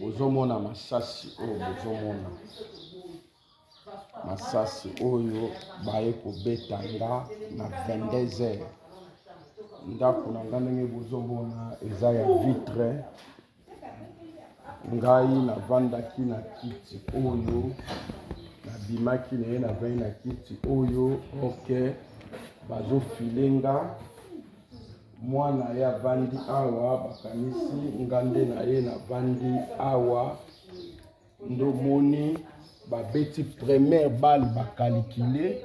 Bozomona masasi oyo, bozomona masasi oyo baye kobeta nga na 22 heures. Ndako na nga ndenge bozomona eza ya vitre. Ngai navandaki na kiti oyo, nabimaki na ye, navandi na kiti oyo. Ok, bazofile nga mwana ye avandi awa, bakanisi nga nde na ye navandi awa. Ndomoni babeti première balle, bakalikile.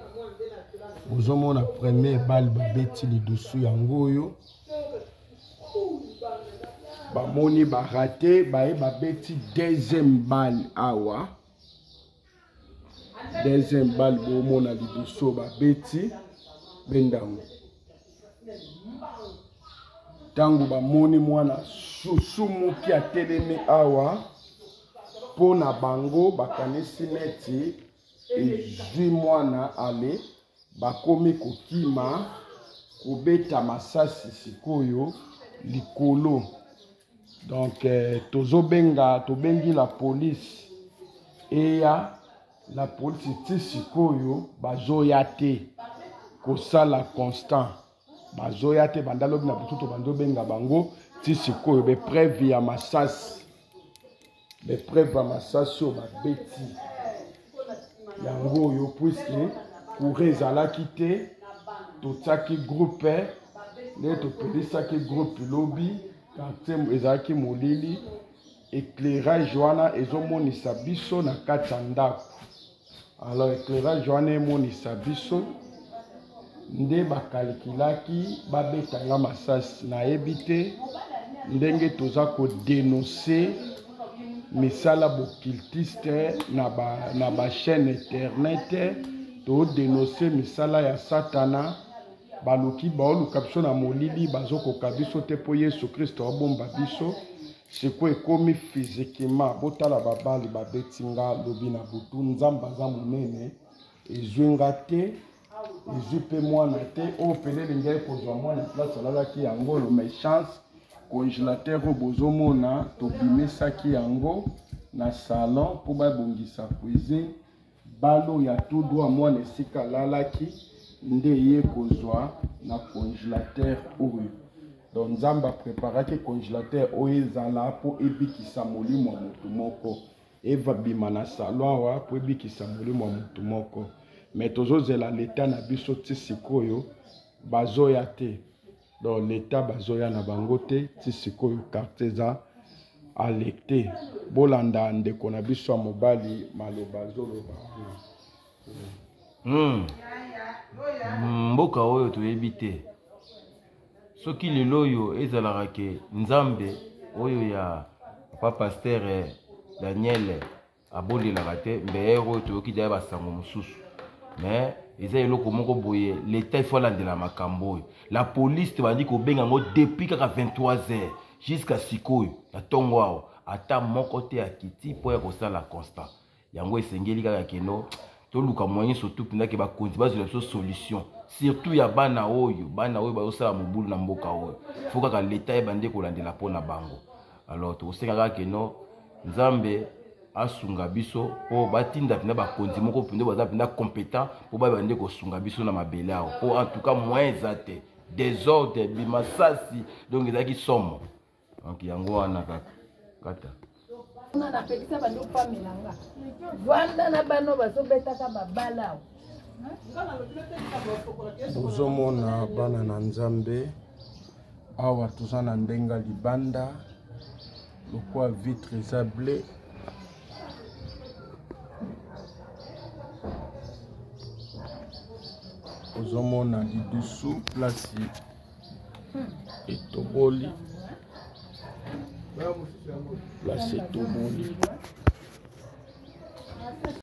Bozomona première balle babeti lidusu yango oyo, bamoni barate, baye babeti deuxième balle awa. Deuxième balle bomona liboso babeti bendango. Ntango bamoni mwana susumuki atelemi awa, mpo na bango bakanisi neti ezwi mwana ale, bakomi kokima kobeta masasi sikoyo likolo. Donc tozobenga, tobengi la police eya. La police ti sikoyo bazoya te kosala constant, bazoya te banda lobi na butu tobandi obenga bango ti sikoyo. Bepreuve ya masasi, bepreuve ya masasi oyo babeti yango oyo, puiske courant ezalaki te, totiaki groupe nde topelisaki groupe lobi, quartier ezalaki molili. Éclairage wana ezomonisa biso na kati ya ndako. Alors éclairage wana emonisa biso nde bakalikilaki babeta nga masasi. Nayebi te ndenge toza kodenonse misala bocultiste na ba chaîne internet, todenonse misala ya satana. Baluki baoluka biso na molili, bazokoka biso te mpo Yesu Kristo abomba biso. Sikoyo ekomi physiquement, botala babali babeti nga lobi na butu. Nzambe aza monene, ezwi nga te, ezwi mpe mwana te. Oyo pele elingaki kozwa mwana place alalaki yango oyo, mais chance congélateur oyo bozomona tobimisaki yango na salon mpo babongisa cuisine. Balo ya tout droit mwana esika alalaki nde ye kozwa na congélateur oyo. Donc Nzambe apreparaki congélateur oyo ezala mpo ebikisa molimo ya motu moko. Eva bima na salon awa mpo ebikisa molimo ya motu moko. Mais tozozela leta na biso ti sikoyo bazoya te. Donc leta bazoya na bango te ti sikoyo, quartier eza alerte. Bolanda ndeko na biso ya mobali maloba azoloba wana. Mboka oyo toyebi te soki lelo oyo ezalaka ke Nzambe oyo ya papa pasteur Daniel abondelaka te, mbeyere oyo toyoki deya basango mosusu. Mais eza eloko moko boye, leta ifo alandela makambo oyo. La police tobandi kobenga yango depuis kaka 23 heures jusqu'à sikoyo na ntongo awa, ata moko te akiti mpo ya kosala constat. Yango esengeli kaka keno toluka moyen surtout mpenza ke bakonzi bazwela biso solution, surtout ya bana oyo, bana oyo bazosala mobulu na mboka oyo. Fo kaka leta yeba nde kolandela mpo na bango. Alors tokosenga kaka keno Nzambe asunga biso mpo batinda mpenza bakonzi moko mpenza baza mpenza compétent mpo bayeba nde kosunga biso na mabele awa, mpo en tout cas moyen eza te, désordre bimasasi, donc ezalaki somo. Donc yango wana kaka kata nga napekisa bando opamela nga vanda na bano bazobetaka babala awa. Bozomona bana na Nzambe awa, toza na ndenge libanda lokwa vitre eza bleu. Ozomona lidusu place etoboli, place etoboli.